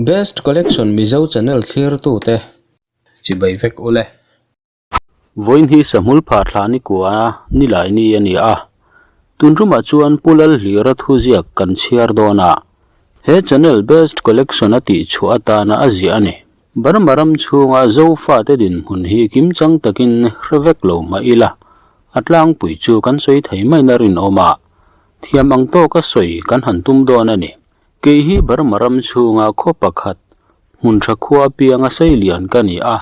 Best Collection Mizo channel thlirtute chibai vek ule. Vawiin hi Sahmul phah thla ni kua nilai ni a ni a, tun tumah chuan Pu Lalhlira thuziak kan chhiar dawn a, he channel Best Collection a tih chhuah atana a ziah a ni. Burma ram chhunga Zofate dinhmun hi kimchang takin hre vek lo mah ila, a tlangpui chu kan sawi thei maina rinawm a, thiam ang tawka sawi kan han tum dawn a ni. Kei hi Burma ram chhunga khaw pakhat, hmun tha khua pianga seilian ka ni a.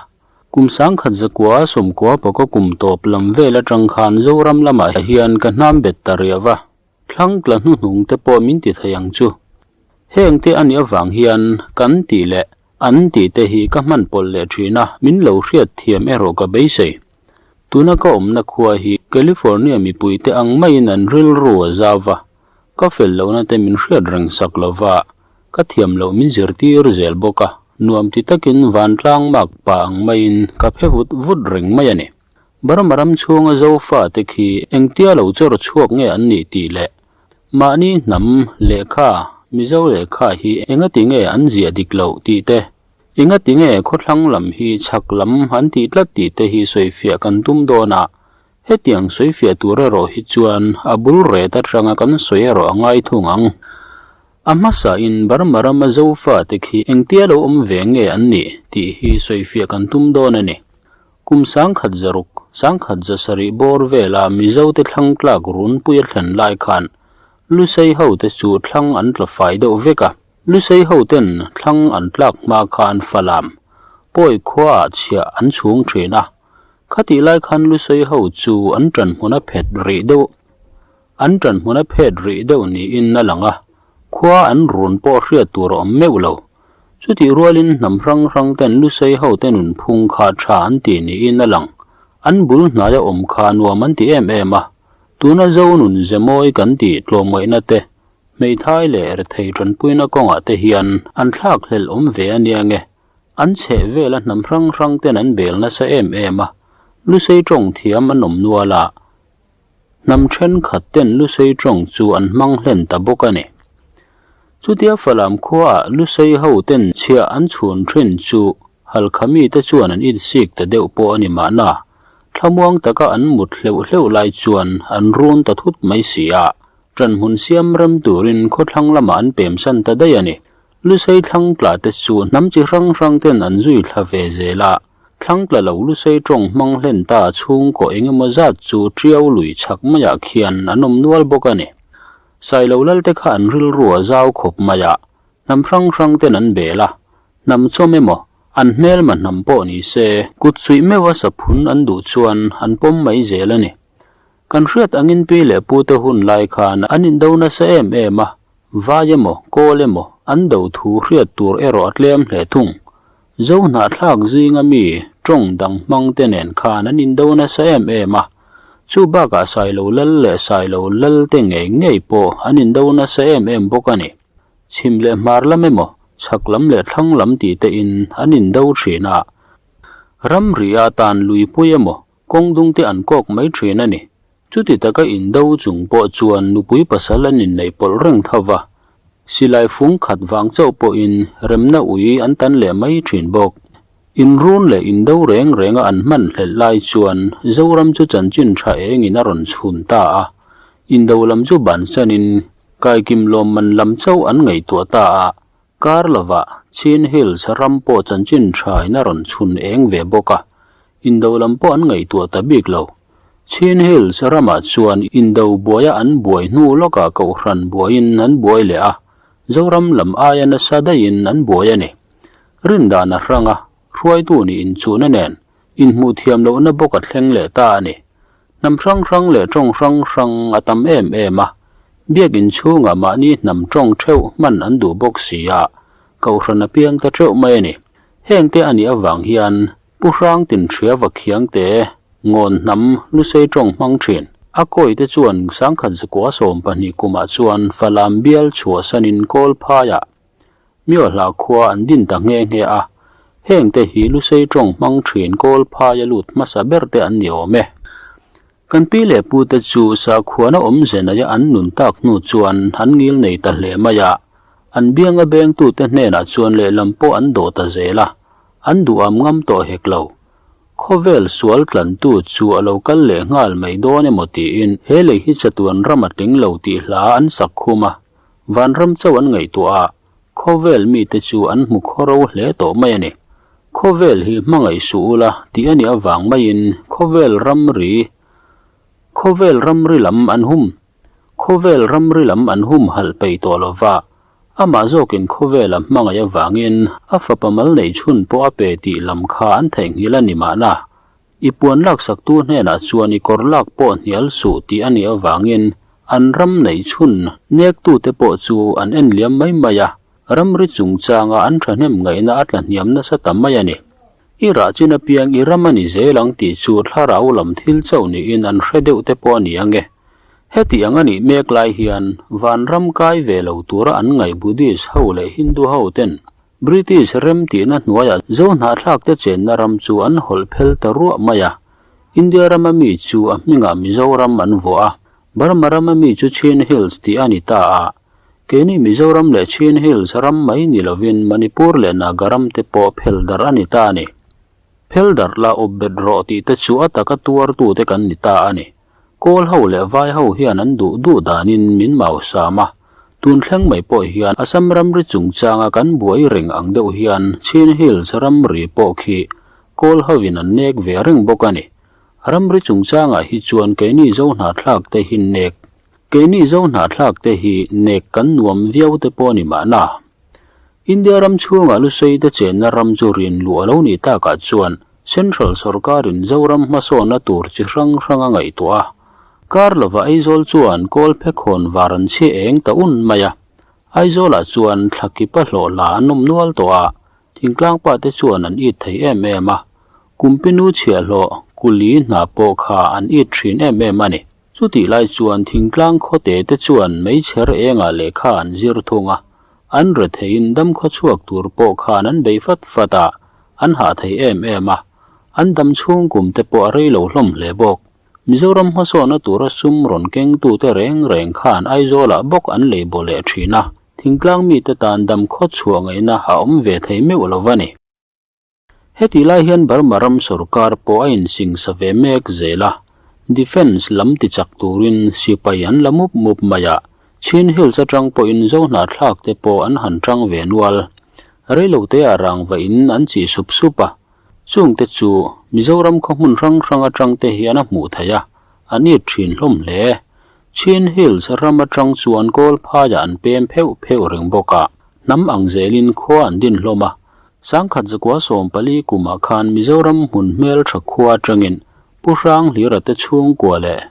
Kum sangkhat zakua sawmkua pawka kum tawp lam vel atang khan Zoram lamah hian ka hnam bet ta riau a, thlang tla hnuhnung te pawh min ti thei ang chu. Heng te a nih avang hian kan tih leh an tih te hi ka hman pawlh leh thin a, min lo hriat thiam erawh ka beisei. Tuna ka awmna khua hi California mipuite ang maiin an rilru a zau va, Ka fel lohna te min hriat reng sak lova, ka thiam loh min zirtir zel bawk a, nuam ti takin vantlang mak pa ang maiin ka phe vut vut reng mai a ni. Burma ram chhunga Zofa te khi engtia lo chawr chhuak nge an nih tih leh mahni hnam lehkha, Mizo lehkha hi engati nge an ziah dik loh tih te, engati nge khawthlang lam hi chhak lam an tih tlat tih te hi sawifiah kan tum dawn a, Hetiang sawifiah tur erawh hi chuan a bul ret atanga kan sawi erawh a ngai thung ang. A hmasain Burma rama Zofate khi engtia lo awm ve nge an nih tih hi sawifiah kan tum dawn a ni. Kum sangkhat zaruk, sangkhat zasarih bawr vela Mizote thlang tlak runpui a thlen lai khan Lusei hote chu thlang an tla fai deuh vek a. Lusei hoten thlang an tlak hma khan Falam, Pawi khuaah chhiah an chhung thin a. Khatih lai khan Lusei ho chu an ṭan hmun a phet rih deuh an ṭan hmun a phet rih deuh niin a lang a, khua an run pawh hriat tur a awm meuh lo. Chutih rualin hnam hrang hrang ten Lusei ho te nunphung kha ṭha an ti niin a lang. An bul hnaia awm kha nuam an ti em em a, tuna Zo nun ze mawi kan tih tlawmngaihna te, hmeithai leh rethei ṭanpuina kawngah te hian an thlakhlelh awm ve a nia nge. An chheh vela hnam hrang hrang ten an bel nasa em em a, Lusei tawng thiam an awm nual a, hnam thenkhat ten Lusei tawng chu an hmang hlen ta bawk a ni. Chutia Falam khuaah Lusei ho ten chhiah an chhun thin chu Halkha mite chuan an insik ta deuh pawh a ni mahna, thlamuang taka an mut hleuh hleuh lai chuan an run ta thut mai si a, ṭanhmun siam rem turin khawthlang lamah an pemsan ta daih a ni. Lusei thlang tla te chu hnam chi hrang hrang ten an zui thla ve zel a, thlang tla lo Lusei tawng hmang hlen ta chhungkaw eng emaw zat chu Tiau lui chhak maiah khian an awm nual bawk a ni. Sailo lal te kha an rilru a zau khawp mai a, hnam hrang hrang ten an bel a, hnam chawm emaw, an hmelma hnam pawh ni se, kut suih meuh a saphun an duh chuan an pawm mai zel a ni. Kan hriat angin pi leh pu te hun lai khan an indo nasa em em a, Vai emaw, kawl emaw, an do thu hriat tur erawh a tlem hle thung. Zo hnahthlak zinga mi tawng dang hmang te nen khan an indo nasa em em a, chu bakah Sailo lal leh Sailo lal te ngei ngei pawh an indo nasa em em bawk a ni. Chhim leh hmar lam emaw, chhak lam leh thlang lam tih te in an indo thin a. Ramri atan luipui emaw, Kawng dung te an kawk mai thin a ni. Chuti taka indo chung pawh chuan nupui pasal an inneih pawlh reng tho va, silai fung khat vang chauh pawhin remna ui an tan leh mai thin bawk. Inrun leh indo reng renga an hman hlelh lai chuan Zoram chu chanchin tha engin a rawn chhun ta a, indo lam chu bansanin kaikim lawmman lam chauh an ngaihtuah ta a, Kar lovah Chin Hills ram pawh chanchin thain a rawn chhun eng ve bawk a, indo lam pawh an ngaihtuah ta bik lo. Chin Hills ramah chuan indo buaia an buai hnu lawkah kohhran buaiin an buai leh a, Zoram lam aia nasa daihin an buai a ni. Rindan a hrang a, hruaitu nih inchuhna nen inhmuh thiam lohna bawk a thleng leh ta a ni. Hnam hrang hrang leh tawng hrang hrang a tam em em a, biakin chhungah mahni hnam tawng theuh hman an duh bawk si a, kohhran a piang ta theuh mai a ni. Hengte a nih avang hian Pu Hrang Tinhria Vakhiangte Ngawn hnam Lusei tawng hmang thin. A kawite chuan sangkhat zakua 12 kumah chuan Falam bial chhuahsanin Kawlphaiah Miohla khua an din ta nghe nghe a, hengte hi Lusei tawng hmang thin kawl phaia lut hmasa ber te an ni awm e. Kan pi leh pu te chu sakhuana awmze neia an nun tak hnu chuan an ngil nei ta hle mai a, An bianga bengtute hnenah chuan lehlam pawh an dawh ta zel a, an duham ngam tawh hek lo. Khawvel sual tlantu chu a lo kal leh nghal mai dawn emaw tiin he lei hi chatuan ram a tling lo tih hla an sak khum a, vanram chauh an ngaihtuah a, khawvel mite chu an hmu khawro hle tawh mai a ni. Khawvel hi hmangaih suh ula tih a nih avang maiin khawvel ramri khawvel ramri lam an hum Khawvel ramri lam an humhalh peih tawh lo va, amah zawkin khawvela hmangaih avangin a fapa mal neih chhun pawh a pe tih lam kha an theihnghilh a ni mahna. I puan laksaktu hnenah chuan i kawr lak pawh hnial suh tih a nih avangin an ram neih chhun nektute pawh chu an en liam mai mai a, ramri chungchanga an thahnem ngaihna a tla hniam nasa ta mai a ni. I rah chin apiang i ram a ni zel ang tih chu thlarau lam thil chauh niin an hre deuh te pawh a ni ang e. Heti ang a nih mek lai hian vanram kai ve lo tura an ngaih Buddhist ho leh Hindu ho ten British rem tihna hnuaiah zo hnahthlak te chenna ram chu an hawlh phel ta ruah mai a. India rama mi chu a hmingah Mizoram an vuah a, Burma rama mi chu Chin Hills tih a ni ta a. Keini Mizoram leh Chin Hills ram mai ni lovin Manipur leh Naga ram te pawh phel darh a ni ta a ni. Phel darh la awp bet rawh tih te chu a taka tuartu te kan ni ta a ni. Kawl ho leh vai ho hian an duh duh danin min mau sam a. Tun thleng mai pawh hian Assam ramri chungchanga kan buai reng ang deuh hian Chin Hills ramri pawh khi Kawl hovin an nek ve reng bawk a ni. Ramri chungchangah hi chuan keini Zo hnahthlak te hi nek Keini Zo hnahthlak te hi nek kan nuam viau te pawh a ni mahna. India ram chhungah Lusei te chenna ram chu rin luh a lo nih takah chuan Central sawrkarin Zoram hmasawnna tur chi hrang hrang a ngaihtuah a. Kar lova Aizawl chuan kawl phekhawn var an chhi eng ta un mai a. Aizawlah chuan thlakipa hlawh la an awm nual tawh a, thingtlang pa te chuan an it thei em em a. Kumpinu chhiahhlawh kuli hna pawh kha an it thin em em a ni. Chutih lai chuan thingtlang khawte te chuan meichher engah lehkha an zir thung a, an retheiin dam khawchhuak tur pawh khan an bei fat fat a, an hah thei em em a, an dam chhung kum te pawh a rei lo hlawm hle bawk. Mizoram hmasawnna tura sum rawn kengtute reng reng khan Aizawlah bawk an lei baw leh thin a, thingtlang mite tan dam khawchhuah ngaihna a awm ve thei meuh lo va ni. Hetih lai hian Burma ram sorkar pawh a insingsa ve mek zel a, defence lam tichak turin sipai an la mup mup mai a, Chin Hills atang pawhin zo hnahthlak te pawh an han tang ve nual. Reiloteah rangva in an chih sup sup a, chungte chu Mizoram khaw hmun hrang hrang atang te hian a hmuh theih a, an it thin hlawm hle. Chin Hills ram atang chuan Kawlphaiah an pem pheuh pheuh reng bawk a, hnam ang zelin khua an din hlawm a, Sangkhat zakua 14 kumah khan Mizoram hmun hmeltha khua atangin Pu Hranghlira te chhungkua leh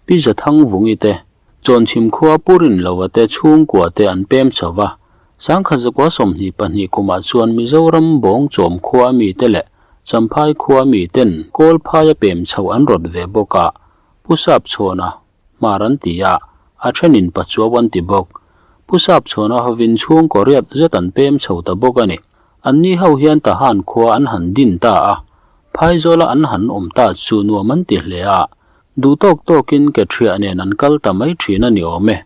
Pi Zathangvungi te, Chawnchhim khua Pu Rinlova te chhungkua te an pem chho va. Sangkhat zakua 22 kumah chuan Mizoram Bawngchawm khua mite leh Champhai khua miten Kawlphaia pem chho an rawt ve bawk a, Pu Sapchhawna Hmar an ti a, a thenin Pachuau an ti bawk. Pu Sapchhawna hovin chhungkaw riat zet an pem chho ta bawk a ni. Anni ho hian Tahan khua an han din ta a, Phaizawla an han awm ta chu nuam an ti hle a, duh tawk tawkin ke thiah nen an kal ta mai thin a ni awm e.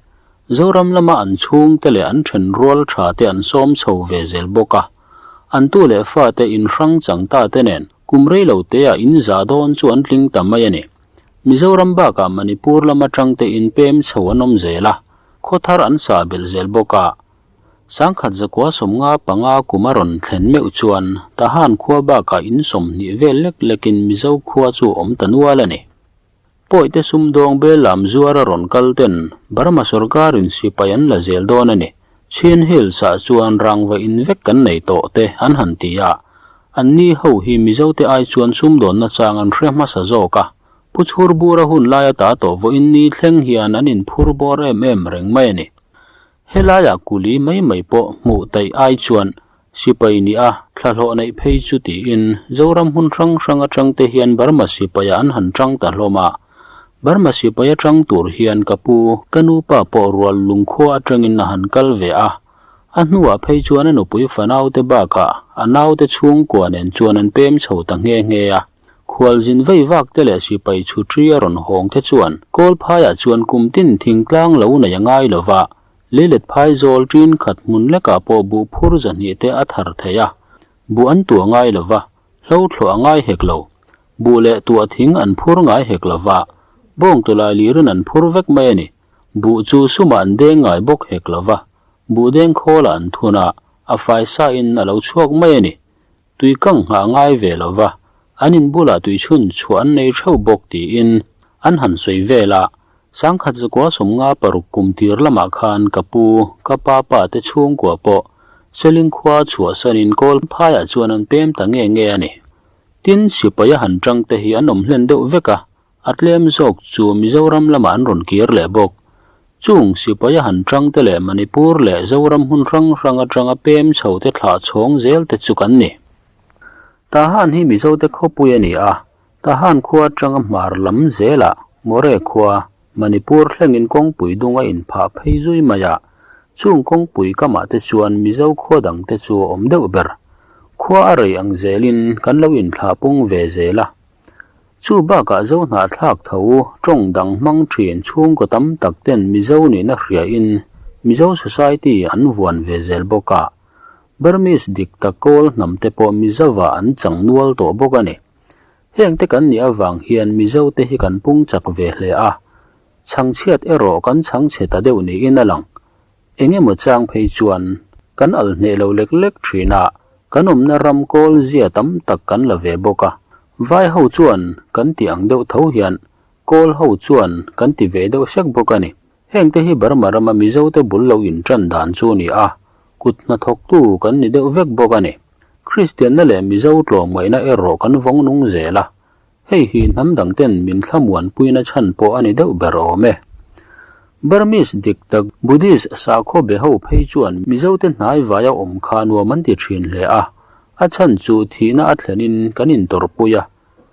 Zoram lama an chhungte leh an thenrual tha te an sawm chho ve zel bawk a. An tu leh fate inhrang chang ta te nen kum rei lo teah in zah dawn chu an tling ta mai a ni. Mizoram bakah Manipur lama tangte in pem chho an awm zel a, khaw thar an sah belh zel bawk a. Sangkhat zakua 55 kum a rawn thlen meuh chuan Tahan khua bakah in 20 vel lek lekin Mizo khua chu awm ta nual a ni. Pawihte sumdawng bel lam zuar a rawn kal ten Burma sorkarin sipai an la zel dawn a ni. Chin Hills ah chuan rangva in vek kan nei tawh te an han ti a, Anni ho hi Mizote ai chuan sumdawnna chang an hre hmasa zawk a, Pu Chhurbura hun laia ta tawh vawiin ni thleng hian an inphur bawr em em reng mai a ni. Helaiah kuli mai mai pawh hmuh taih ai chuan sipai ni a thlahlawh neih phei chu tiin Zoram hmun hrang hrang atangte hian Burma sipaiah an han tang ta hlawm a. Burma sipai atang tur hian ka pu, ka nupa pawh rual lungkhua atangin a han kal ve a. A hnuah phei chuan a nupui fanaute bakah a naute chhungkua nen chuan an pem chho ta nghe nghe a. Khualzin vei vak te leh sipai chhutri a rawn hawng te chuan Kawlphaiah chuan kum tin thingtlang lo nei a ngai lo va. Leilet phaizawl ṭin khat hmun lekah pawh buh phur 200 te a thar thei a, buh an tuah ngai lo va, hlo thluah a ngai hek lo. Buh leh tuah thing an phur ngai hek lo va, bawng tawlai lirin an phur vek mai a ni. Buh chu sumah an deng ngai bawk hek lo va, buh deng khawlah an thun a, a fai sa in a lo chhuak mai a ni. Tui kang nghah ngai ve lo va, an in bulah tui chhun chhuah an nei theuh bawk tiin an han sawi vel a. Sangkhat zakua 56 kum tir lamah khan ka pu, ka pa pa te chhungkua pawh Seling khua chhuahsanin kawl phaiah chuan an pem ta nge nge a ni. Tin, sipai a han tang te hi an awm hlen deuh vek a, A tlem zawk chu Mizoram lamah an rawn kir leh bawk. Chung sipai a han tang te leh Manipur leh Zoram hmun hrang hrang atanga pem chho te thlah chhawng zel te chu kan ni. Tahan hi Mizote khawpui a ni a, Tahan khua atanga hmar lam zelah Moreh khua, Manipur thlengin kawngpui dung a inphah phei zui mai a, chung kawngpui kamah te chuan Mizo khua dang te chu a awm deuh ber. Khua a rei ang zelin kan lo inthlah pung ve zel a. Chu bakah Zohnahthlak tho tawng dang hmang thin chhungkaw tam tak ten Mizo nihna hriain Mizo Society an vuan ve zel bawk a. Burmese dik tak kawl hnam te pawh Mizova an chang nual tawh bawk a ni. Heng te kan nih avang hian Mizo te hi kan pung chak ve hle a. Chhangchhiat erawh kan chhangchhe ta deuh niin a lang. Eng emaw chang phei chuan kan al hneh lo lek lek thin a, kan awmna ram kawl zia tam tak kan la ve bawk a. Vai ho chuan kan ti ang deuh tho hian kawl ho chuan kan ti ve deuh sek bawk a ni. Heng te hi Burma rama Mizo te bul lo in tan dan chu a ni a, kut hnathawktu kan ni deuh vek bawk a ni. Kristianna leh Mizo tlawmngaihna erawh kan vawng nung zel a, Hei hi hnam dang ten min thlamuanpuina chhan pawh a ni deuh ber awm e. Burmese dik tak Buddhist sakhaw be ho phei chuan Mizote hnai vaia awm kha nuam an ti thin hle a, a chhan chu thihna a thlenin kan intawrhpui a,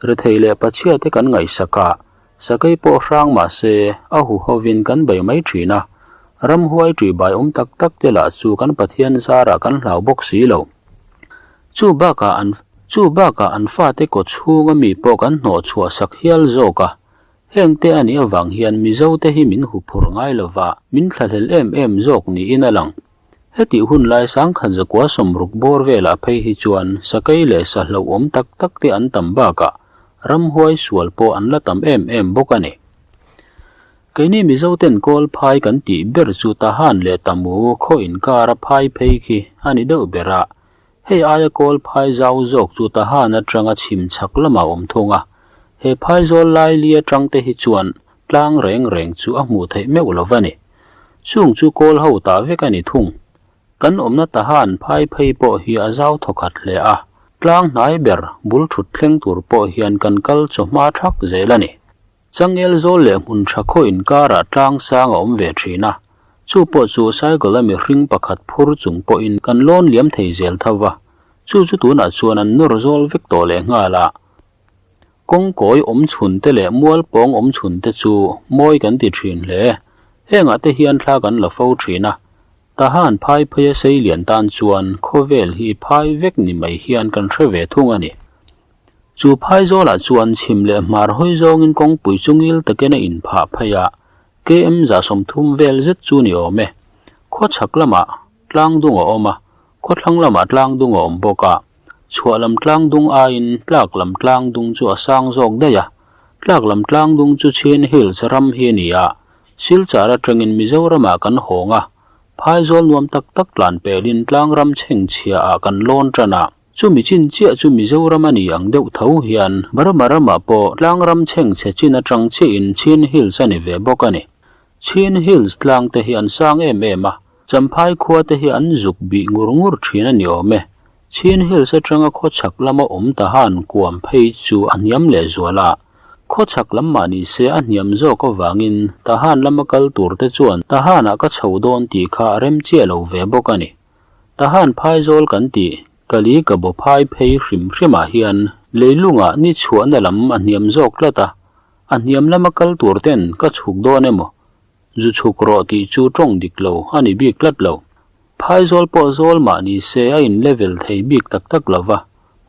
rethei leh pachhiate kan ngaihsak a, sakei pawh hrang mah se a huhovin kan bei mai thin a, ramhuai ṭihbai awm tak tak te lah chu kan Pathian zarah kan hlau bawk si lo. Chu bakah an Chu bakah an fate kaw chhunga mi pawh kan hnawh chhuah sak hial zawk a. Heng te a nih avang hian Mizo te hi min huphurh ngai lova, min thlahlel em em zawk niin a lang. Hetih hun lai sangkhat zakua 60 bawr velah phei hi chuan sakei leh sa hlauhawm tak tak te an tam bakah ramhuai sual pawh an la tam em em bawk a ni. Keini Mizo ten kawl phai kan tih ber chu Tahan leh Tamu khaw inkara phai phei khi a ni deuh ber a. Hei aia kawl phai zau zawk chu Tahan atanga chhim chhak lamah awm thung a. He phai zawl lai li atang te hi chuan tlang reng reng chu a hmuh theih meuh lo va ni. Chung chu kawl ho ta vek a ni thung. Kan awmna Tahan phai phei pawh hi a zau thawkhat hle a. Tlang hnai ber bul thut thleng tur pawh hian kan kal chawhma thak zel a ni. Changel zawl leh hmun tha khaw inkarah tlang sang a awm ve thin a, chu pawh chu cycle a mihring pakhat phur chung pawhin kan lawn liam thei zel tho va, chu chu tunah chuan an nawr zawl vek tawh leh nghal a. Kawng kawi awm chhun te leh mual pawng awm chhun te chu mawi kan ti thin hle. Hengah te hian thla kan la fo thin a, Tahan phai pheia sei lian tan chuan khawvel hi phai vek ni mai hian kan hre ve thung a ni. Chu phaizawlah chuan chhim leh hmar hawi zawngin kawngpui chu ngil takin a inphah phei a, KM 30 vel zet chu ni awm e. Khaw chhak lamah tlang dung a awm a, khaw thlang lamah tlang dung a awm bawk a. Chhuah lam tlang dung aiin tlak lam tlang dung chu a sang zawk daih a. Tlak lam tlang dung chu Chin Hills ram hi a ni a, Silchar atangin Mizoramah kan hawng a, phaizawl nuam tak tak tlan pelin tlang ram chhengchhia ah kan lawn tan a. Chumi chin chiah chu Mizoram a ni ang deuh tho hian Burma ramah pawh tlang ram chhengchhe chin atang chiahin Chin Hills a ni ve bawk a ni. Chin Hills tlang te hi an sang em em a, Champhai khua te hi an zuk bih ngur ngur thin a ni awm e. Chin Hills atanga khaw chhak lama awm ta han kuam phei chu a hniam leh zual a. Khaw chhak lam mah ni se a hniam zawk avangin Tahan lama kal tur te chuan Tahanah ka chho dawn tih kha a rem chiah lo ve bawk a ni. Tahan phaizawl kan tih, Kali ka baw phai phei hrim hrimah hian leilungah ni chhuahna lam a hniam zawk tlat a, a hniam lama kal tur ten ka chhuk dawn emaw, zu chhuk rawh tih chu tawng dik lo a ni bik tlat lo. Phaizawl pawh zawl mah ni se a in level thei bik tak tak lo va,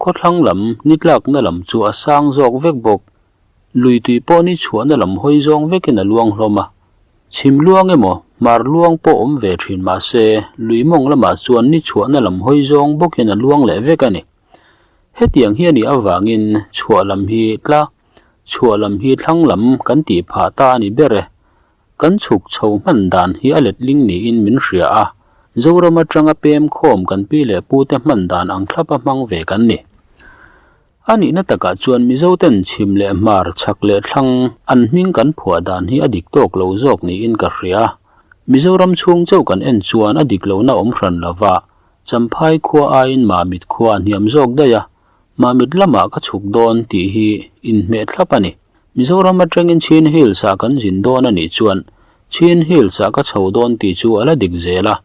khawthlang lam ni tlakna lam chu a sang zawk vek bawk. Lui tui pawh ni chhuahna lam hawi zawng vekin a luang hlawm a. Chhim luang emaw, hmar luang pawh awm ve thin mah se, lui mawng lamah chuan ni chhuahna lam hawi zawng bawkin a luang leh vek a ni. Hetiang hi a nih avangin chhuah lam hi tla, chhuah lam hi thlang lam kan tih phah ta a ni ber e. Kan chhuk chho hman dan hi a letling niin min hria a, Zoram atanga pem khawm kan pi leh pute hman dan ang thlapa hmang ve kan ni. A nihna takah chuan Mizoten chhim leh hmar, chhak leh thlang an hming kan phuah dan hi a dik tawk lo zawk niin ka hria. Mizoram chhung chauh kan en chuan a dik lohna awm hran lova, Champhai khua aiin Mamit khua a hniam zawk daih a, Mamit lamah ka chhuk dawn tih hi inhmeh thlap a ni. Mizoram atangin Chin Hills ah kan zin dawn a nih chuan Chin Hills ah ka chho dawn tih chu a la dik zel a.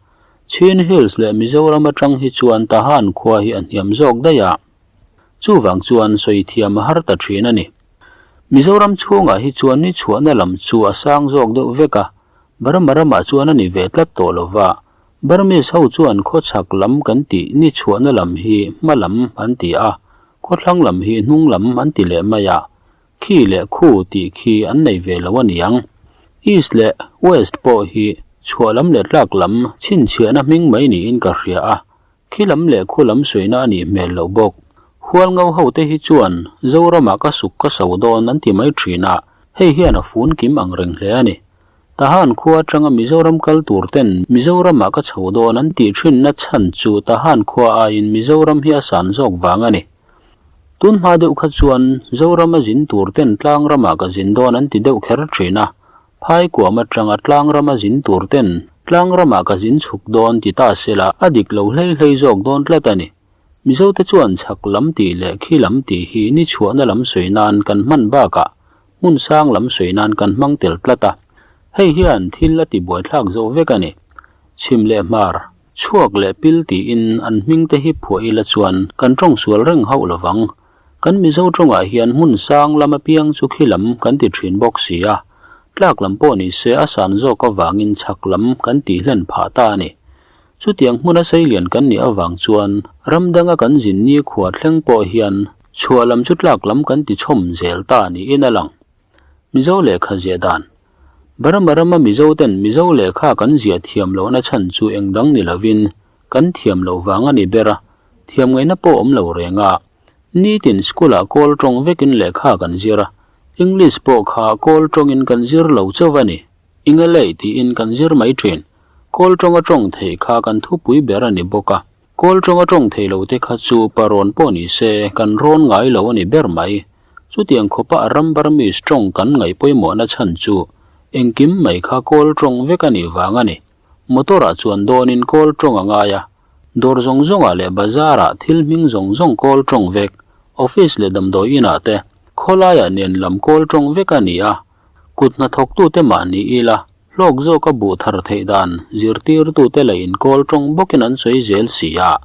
Chin Hills leh Mizoram atang hi chuan Tahan khua hi a hniam zawk daih a. Chuvang chuan sawi thiam a har ta thin a ni. Mizoram chhungah hi chuan ni chhuahna lam chu a sang zawk deuh vek a, Burma ramah chuan a ni ve tlat tawh lo va. Burmese ho chuan khawchhak lam kan tih ni chhuahna lam hi hma lam an ti a, khawthlang lam hi hnung lam an ti leh mai a, khi leh khu tih khi an nei ve lo a niang. East leh West pawh hi chhuah lam leh tlak lam chhinchhiahna hming mai niin ka hria a, Khi lam leh khu lam suihna a nih hmel loh bawk. Hualngo ho te hi chuan Zoramah ka suk ka so dawn an ti mai thin a, hei hian a fun kim ang reng hle a ni. Tahan khua atanga Mizoram kal tur ten Mizoramah ka chho dawn an tih thinna chhan chu Tahan khua aiin Mizoram hi a san zawk vang a ni. Tun hma deuh kha chuan Zoram a zin tur ten tlang ramah ka zin dawn an ti deuh kher thin a, Phai kuam atanga tlang rama zin tur ten tlang ramah ka zin chhuk dawn ti ta sela a dik lo hlei hlei zawk dawn tlat a ni. Mizote chuan chhak lam tih leh khi lam tih hi ni chhuahna lam sawi nan kan hman bakah hmun sang lam sawi nan kan hmang tel tlat a. Hei hian thil a ti buaithlak zo vek a ni. Chhim leh hmar, chhuak leh pil tiin an hming te hi phuah ila chuan kan tawng sual reng hauh lovang. Kan Mizo tawngah hian hmun sang lam apiang chu khi lam kan ti thin bawk si a, tlak lam pawh ni se a san zawk avangin chhak lam kan tih hlen phah ta a ni. Chutiang hmuna seilian kan nih avang chuan ram danga kan zin nikhua thleng pawh hian chhuah lam chu tlak lam kan ti chhawm zel ta niin a lang. Mizo lehkha ziah dan. Burma rama Mizo ten Mizo lehkha kan ziah thiam lohna chhan chu eng dang ni lovin kan thiam loh vang a ni ber a, thiam ngaihna pawh awm lo reng a. Nitin school ah kawl tawng vekin lehkha kan zir a, English pawh kha kawl tawngin kan zir lo chauh a ni. Ingalei tiin kan zir mai thin. Kawl tawnga tawng theih kha kan thupui ber a ni bawk a. Kawl tawnga tawng thei lo te kha chu parawn pawh ni se kan rawn ngai lo a ni ber mai. Chutiang khawpa a ram Burmese tawng kan ngaih pawimawhna chhan chu engkim mai kha kawl tawng vek a nih vang a ni. Motor ah chuan dawnin kawl tawng a ngai a, dawr zawng zawngah leh bazar ah thil hming zawng zawng kawl tawng vek, office leh damdawi inah te khawlaiah nen lam kawl tawng vek a ni a, kut hnathawktute mah ni ila Hlawk zawka buh thar theih dan zirtirtute leh inkawl tawng bawkin an sawi zel si a,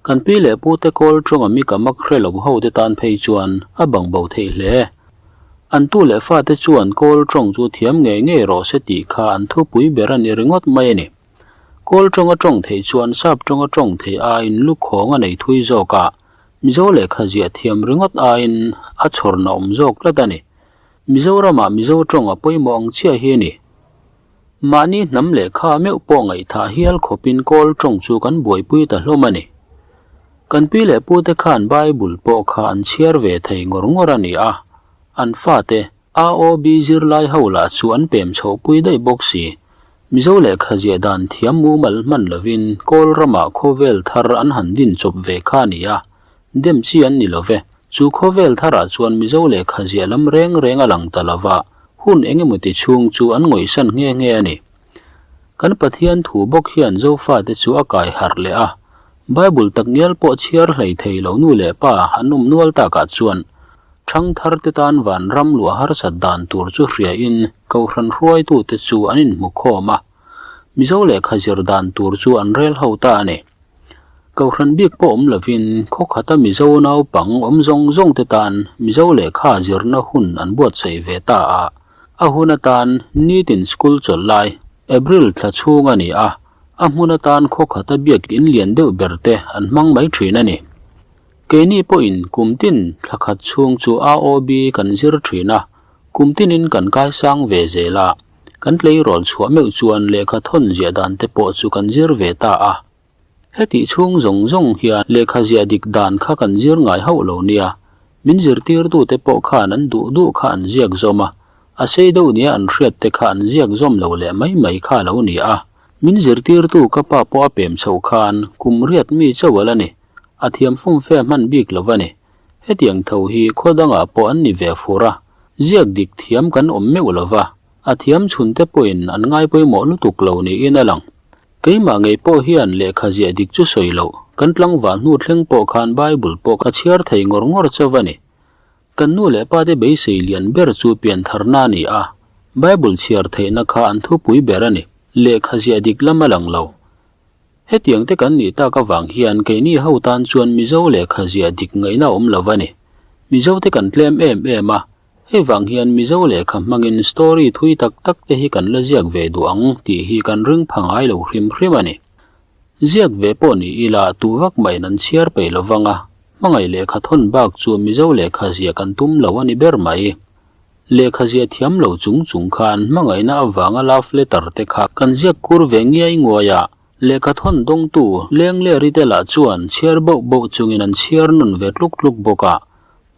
kan pi leh pute kawl tawnga mi ka mak hre lo hote tan phei chuan a bang bo theih hle. An tu leh fate chuan kawl tawng chu thiam ngei ngei rawh se tih kha an thupui ber a ni ringawt mai a ni. Kawl tawnga tawng theih chuan sap tawnga tawng theih aiin lukhawng a nei thui zawk a, Mizo lehkha ziah thiam ringawt aiin a chhawrna awm zawk tlat a ni. Mizoramah Mizo tawng a pawimawh ang chiah hi a ni. Mahni hnam lehkha meuh pawh ngaihthah hial khawpin kawl tawng chu kan buaipui ta hlawm a ni. Kan pi leh pute khan Bible pawh kha an chhiar ve thei ngawr ngawr a ni a, an fate AOB zirlai ho lah chu an pem chhohpui daih bawk si. Mizo lehkha ziah dan thiam mumal hman lovin kawl ramah khawvel thar an han din chawp ve kha a ni a, Dem chi an ni lo ve. Chu khawvel tharah chuan Mizo lehkha ziah lam reng reng a lang ta lo va, hun eng emaw ti chhung chu an ngawihsan nghe nghe a ni. Kan Pathian thu bawk hian Zofate chu a kai harh leh a, Bible takngial pawh chhiar hlei thei lo nu leh pa an awm nual takah chuan ṭhangtharte tan vanram luah harsat dan tur chu hriain Kohhran hruaitute chu an inhmu khawm a, Mizo lehkha zir dan tur chu an rel ho ta a ni. Kohhran bik pawh awm lovin khaw khata Mizo naupang awm zawng zawng te tan Mizo lehkha zirna hun an buatsaih ve ta a, a hun atan nitin school chawlh lai April thla chhung a ni a, a hmun atan khaw khata biak in lian deuh ber te an hmang mai thin a ni. Keini pawhin kum tin thla khat chhung chu AOB kan zir thin a, kum tinin kan kaisang ve zel a. Kan tleirawl chhuah meuh chuan lehkha thawn ziah dan te pawh chu kan zir ve ta a. Hetih chhung zawng zawng hian lehkha ziah dik dan kha kan zir ngai hauh lo nia. Min zirtirtute pawh khan an duh duh kha an ziak zawm a, a sei deuh nia an hriat te kha an ziak zawm lo leh mai mai kha a lo ni a. Min zirtirtu ka pa pawh a pem chhoh khan kum riat mi chauh a la ni. A thiam fumfe hman bik lo va ni. Hetiang tho hi khaw dangah pawh an ni ve fur a, ziak dik thiam kan awm meuh lo va, a thiam chhunte pawhin an ngai pawimawh lutuk lo niin a lang. Keimah ngei pawh hian lehkha ziah dik chu sawi loh, kan tlangval hnu thleng pawh khan Bible pawh ka chhiar thei ngawr ngawr chauh a ni. Kan nu leh pate beisei lian ber chu piantharna a ni a, Bible chhiar theihna kha an thupui ber a ni. Lehkha ziah dik lam a lang lo. Hetiang te kan nih tak avang hian keini ho tan chuan Mizo lehkha ziah dik ngaihna awm lo a ni. Mizo te kan tlem em em a, hei vang hian Mizo lehkha hmangin story thui tak tak te hi kan la ziak ve duh ang tih hi kan ring pha ngai lo hrim hrim a ni. Ziak ve pawh ni ila tu vak maiin an chhiar peih lo vang a, hmangaih lehkha thawn bak chu Mizo lehkha ziah kan tum lo a ni ber mai. Lehkha ziah thiam lo chung chung khan hmangaihna avanga love letter te kha kan ziak kur ve ngiai nguai a, lehkha thawn dawngtu lengleri te lah chuan chhiar bauh bauh chungin an chhiar nun ve tluk tluk bawk a,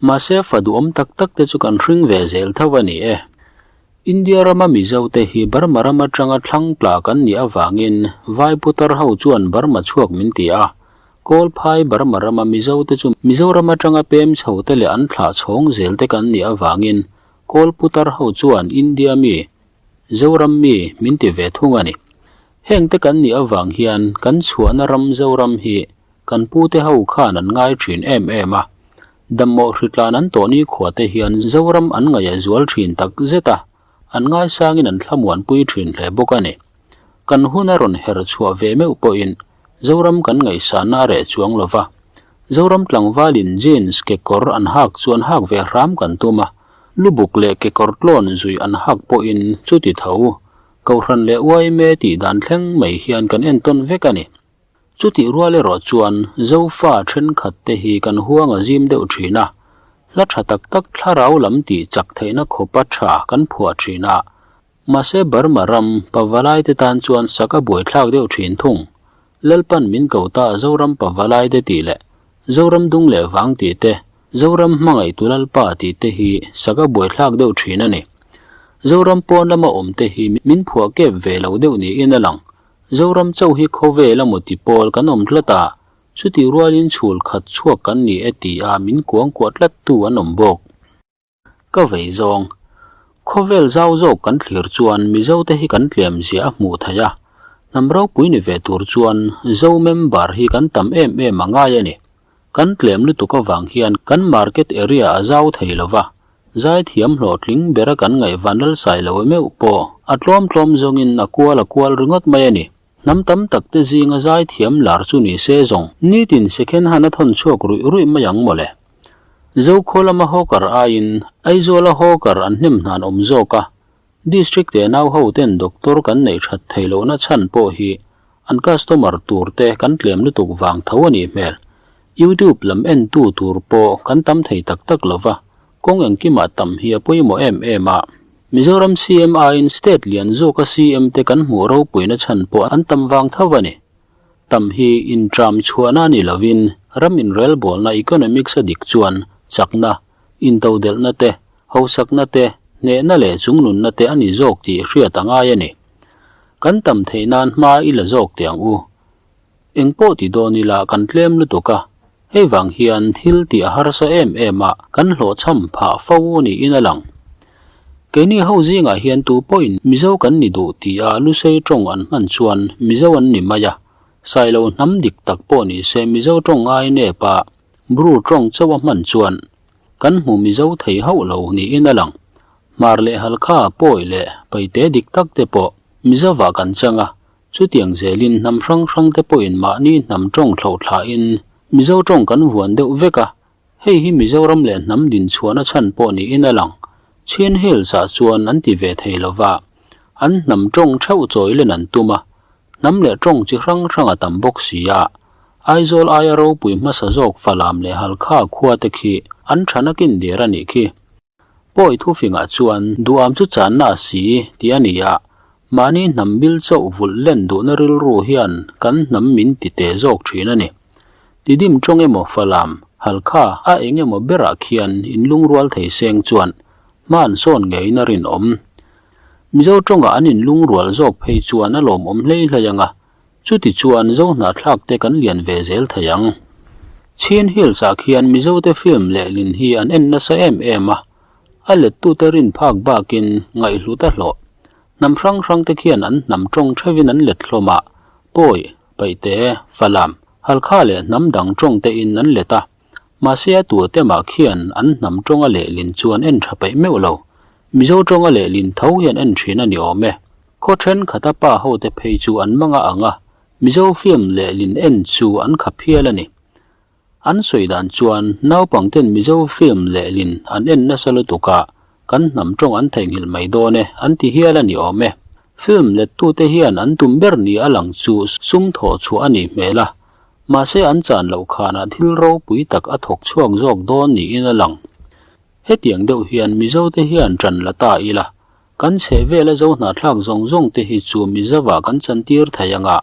mahse fa duhawm tak tak te chu kan hring ve zel tho a ni e. India rama Mizo te hi Burma ram atanga thlang tla kan nih avangin Vai putar ho chuan Burma chhuak min ti a, Kawlphai Burma rama Mizo te chu Mizoram atanga pem chho te leh an thlah chhawng zel te kan nih avangin Kawl putar ho chuan India mi, Zoram mi min ti ve thung a ni. Heng te kan nih avang hian kan chhuahna ram Zoram hi kan pu te ho khan an ngai thin em em a. Dammawh hritlan an tawh nikhua te hian Zoram an ngaih a zual thin tak zet a, an ngaisangin an thlamuanpui thin hle bawk a ni. Kan hun a rawn her chhuah ve meuh pawhin Zoram kan ngaihsanna a reh chuang lo va. Zoram tlangvalin jeans kekawr an hak chuan hak ve hram kan tum a, lubuk leh kekawr tlawn zui an hak pawhin chuti tho, Kohhran leh yma tih dan thleng mai hian kan entawn vek a ni. Chutih rual erawh chuan Zofa thenkhat te hi kan huang a zim deuh thin a, hla tha tak tak thlarau lam tih chak theihna khawpa tha kan phuah thin a, Mahse Burma ram pavalai te tan chuan sak a buaithlak deuh thin thung. Lalpan min ko ta Zoram pavalai te tih leh Zoram dung leh vang tih te, Zoram hmangaihtu Lalpa tih te hi sak a buaithlak deuh thin a ni. Zoram pawn lama awm te hi min phuah kep ve lo deuh niin a lang. Zoram chauh hi khawvel a maw ti pawl kan awm tlat a, chutih rualin chhul khat chhuak kan ni e ti a min kuangkuah tlat tu an awm bawk. Ka vei zawng. Khawvel zau zawk kan thlir chuan Mizo te hi kan tlem zia a hmuh theih a, hnam ropui ni ve tur chuan Zo member hi kan tam em em a ngai a ni. Kan tlem lutuk avang hian kan market area a zau thei lo va, zaithiam hlawhtling bera kan ngaih vanlalsai lo meuh pawh a tlawm tlawm zawngin a kual a kual ringawt mai a ni. Hnam tam tak te zinga zaithiam lar chu ni se zawng nitin second hand a thawn chhuak ruih ruih mai ang mawle. Zokhaw lama hawker aiin Aizawla hawker an hnem hnan awm zawk a, District te nau ho ten doctor kan neih that thei lohna chhan pawh hi an customer tur te kan tlem lutuk vang tho a nih hmel. YouTube lam en tu tur pawh kan tam thei tak tak lo va, kawng engkimah tam hi a pawimawh em em a. Mizoram CM aiin state lian zawka CM te kan hmuh ropuina chhan pawh an tam vang tho a ni. Tam hi intram chhuahna ni lovin ram inrelbawlna economics a dik chuan chakna, intodelhna te, hausakna te, hnehna leh chungnunna te a ni zawk tih hriat a ngai a ni. Kan tam theih nan hma i la zawk teh ang u. Eng pawh ti dawn ila kan tlem lutuk a, hei vang hian thil tih a harsa em em a, kan hlawhchham phah fo niin a lang. Keini ho zingah hian tu pawhin Mizo kan ni duh tia Lusei tawng an hman chuan Mizo an ni mai a, Sailo hnam dik tak pawh ni se Mizo tawng ngai nep a, Bru tawng chauh a hman chuan kan hmu Mizo thei hauh lo niin a lang. Hmar leh Halkha, Pawi leh Paite dik tak te pawh Mizovah kan chang a, chutiang zelin hnam hrang hrang te pawhin mahni hnam tawng thlauh thlahin Mizo tawng kan vuan deuh vek a, Hei hi Mizoram leh hnam dinchhuahna chhan pawh niin a lang. Chin Hills ah chuan an ti ve thei lo va, an hnam tawng theuh chawi len an tum a, hnam leh tawng chi hrang hrang a tam bawk si a. Aizawl aia ropui hmasa zawk Falam leh Halkha khua te khi an tha nakin der a nih khi. Pawi thufingah chuan duham chu channa a si tih a ni a. Mahni hnam bil chauh vulh len duhna rilru hian kan hnam min ti teh zawk thin a ni. Tidim tawng emaw Falam, Halkha a eng emaw berah khian inlungrual thei seng chuan hma an sawn ngeiin a rinawm. Mizo tawngah an inlungrual zawk phei chuan a lawmawm hlei hlei ang a, chuti chuan Zo hnahthlak te kan lian ve zel thei ang. Chin Hills ah khian Mizote film lehlin hi an en nasa em em a, a lettute rin phak bakin ngaihhlut a hlawh. Hnam hrang hrang te khian an hnam tawng theuhin an let hlawm a, Pawi, Paihte, Falam, Halkha leh hnam dang tawng te in an let a. Mahse a tua te mah khian an hnam tawnga lehlin chuan en tha peih meuh lo. Mizo tawnga lehlin tho hian en thin a ni awm e. Khaw thenkhat a pa ho te phei chu an manga ang a, Mizo film lehlin en chu an khap hial a ni. An sawi dan chuan naupang ten Mizo film lehlin an en nasa lutuk a, kan hnam tawng an theihnghilh mai dawn e an ti hial a ni awm e. Film lettute hian an tum ber ni a lang chu sum thawh chhuah a nih hmel a, mahse an chan loh khanah thil ropui tak a thawk chhuak zawk dawn niin a lang. Hetiang deuh hian Mizote hian ṭan la ta ila, kan chheh vela zo hnahthlak zawng zawng te hi chu Mizovah kan chantir thei anga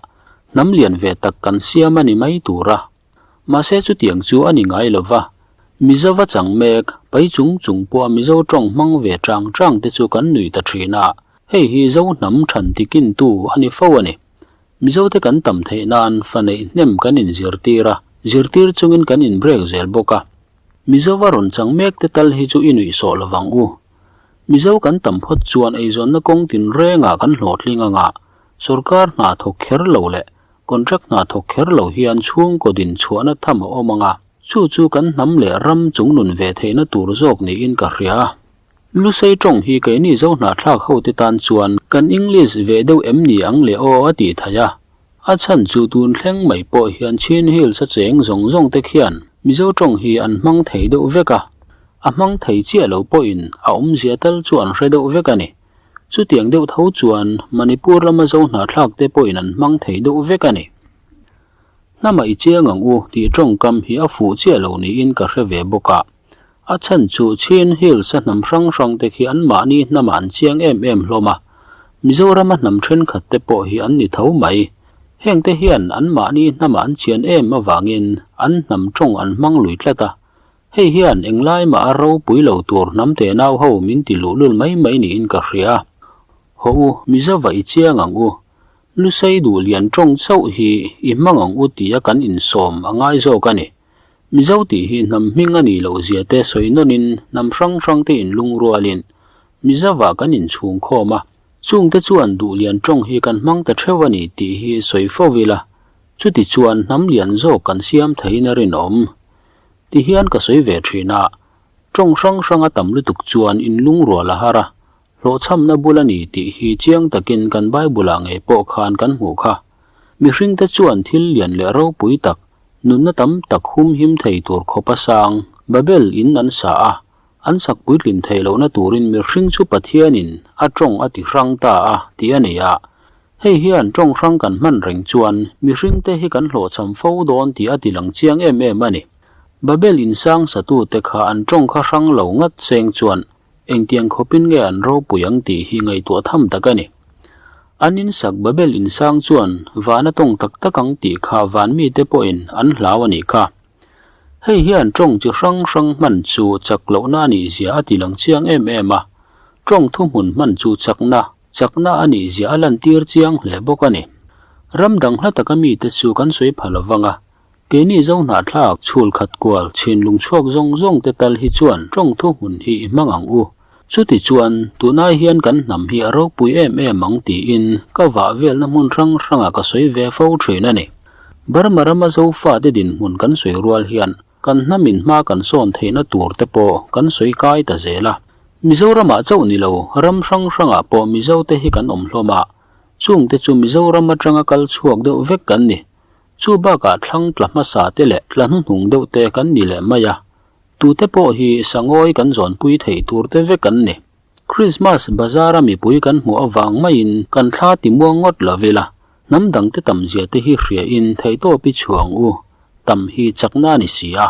hnam lian ve tak kan siam a ni mai tur a. Mahse chutiang chu a ni ngai lo va, Mizova chang mek, pai chung chung pawha Mizo tawng hmang ve chang chang te chu kan nui ta thin a, hei hi Zo hnam than tikintu a ni fo a ni. Mizote kan tam theih nan fa neih hnem kan inzirtir a, zirtir chungin kan inbrek zel bawk a. Mizova rawn chang mek te tal hi chu i nuih sawh lo vang u. Mizo kan tam phawt chuan eizawnna kawng tinrengah kan hlawhtling anga sorkar hna thawk kher lo leh Contract hna thawk kher lo hian chhungkaw din chhuahna tham a awm ang a, chu chu kan hnam leh ram chungnun ve theihna tur zawk niin ka hria a. Lusei tawng hi keini zo hnahthlak hote tan chuan kan English ve deuh em ni ang le aw a tih theih a. A chhan chu tun thleng mai pawh hian Chin Hills a cheng zawng zawng te khian Mizo tawng hi an hmang thei deuh vek a, a hmang thei chiah lo pawhin a awmzia tal chu an hre deuh vek a ni. Chutiang deuh tho chuan Manipur lama zo hnahthlak te pawhin an hmang thei deuh vek a ni. Hnamah i chiang ang u tih tawngkam hi a fuh chiah lo niin ka hre ve bawk a. A chhan chu Chin Hills a hnam hrang hrang te khi anmahni hnamah an chiang em em hlawm a. Mizorama hnam thenkhat te pawh hi an ni tho mai. Heng te hian anmahni hnamah an chian em avangin an hnam tawng an hmang lui tlat a. Hei hian englai mah a ropui lo tur hnam te nau ho min ti luhlul mai mai niin ka hria. Haw u, Mizova i chiang ang u. Lusei duh lian tawng chauh hi i hmang ang u tia kan insawm a ngai zawk a ni. Mizo tih hi hnam hming a nih loh zia te sawi nawnin hnam hrang hrang te inlungrualin Mizova kan inchhung khawm a. Chungte chuan duh lian tawng hi kan hmang ta theuh a ni tih hi sawi fo ila, chuti chuan hnam lian zawk kan siam theiin a rinawm. Ti hian ka sawi ve thin a, tawng hrang hrang a tam lutuk chuan inlungrual a har a, hlawhchhamna bul a ni tih hi chiang takin kan Bible-ah ngei pawh khan kan hmuh kha. Mihringte chuan thil lian leh ropui tak, nunna tam tak humhim thei tur khawpa sang Babel in an sa a, an sak puitlin theih lohna turin mihring chu Pathianin a tawng a ti hrang ta a tih a nei a. Hei hian tawng hrang kan hman reng chuan mihringte hi kan hlawhchham fo dawn tih a ti lang chiang em em a ni. Babel insang satute kha an tawng kha hrang lo ngat seng chuan engtiang khawpin nge an ropui ang tih hi ngaihtuah tham tak a ni. An insak Babel insang chuan van a tawng tak tak ang tih kha van mite pawhin an hlau a nih kha. Hei hian tawng chi hrang hrang hman chu chak lohna a nih zia a ti lang chiang em em a, tawng thuhmun hman chu chakna, chakna a nih zia a lantir chiang hle bawk a ni. Ram dang hla taka mite chu kan sawi pha lo vang a, keini zo hnahthlak, chhul khat kual, chhinlung chhuak zawng zawng te tal hi chuan tawng thuhmun hi i hmang ang u. Chuti chuan, tunai hian kan hnam hi a ropui em em ang tiin ka vah velna hmun hrang hrangah ka sawi ve fo thin a ni. Burma rama Zofate dinhmun kan sawi rual hian kan hnamin hma kan sawn theihna tur te pawh kan sawi kai ta zel a. Mizoramah chauh ni lo, ram hrang hrangah pawh Mizote hi kan awm hlawm a, chungte chu Mizoram atanga kal chhuak deuh vek kan ni. Chu bakah thlang tla hmasa te leh tla hnuhnung deuh te kan ni leh mai a, Tute pawh hi sangawi kan zawnpui theih tur te vek an ni. Krismas bazar a mipui kan hmuh avang maiin kan thla ti muang ngawt lo ila, hnam dangte tam zia te hi hria in theihtawp i chhuang u, tam hi chakna a ni si a.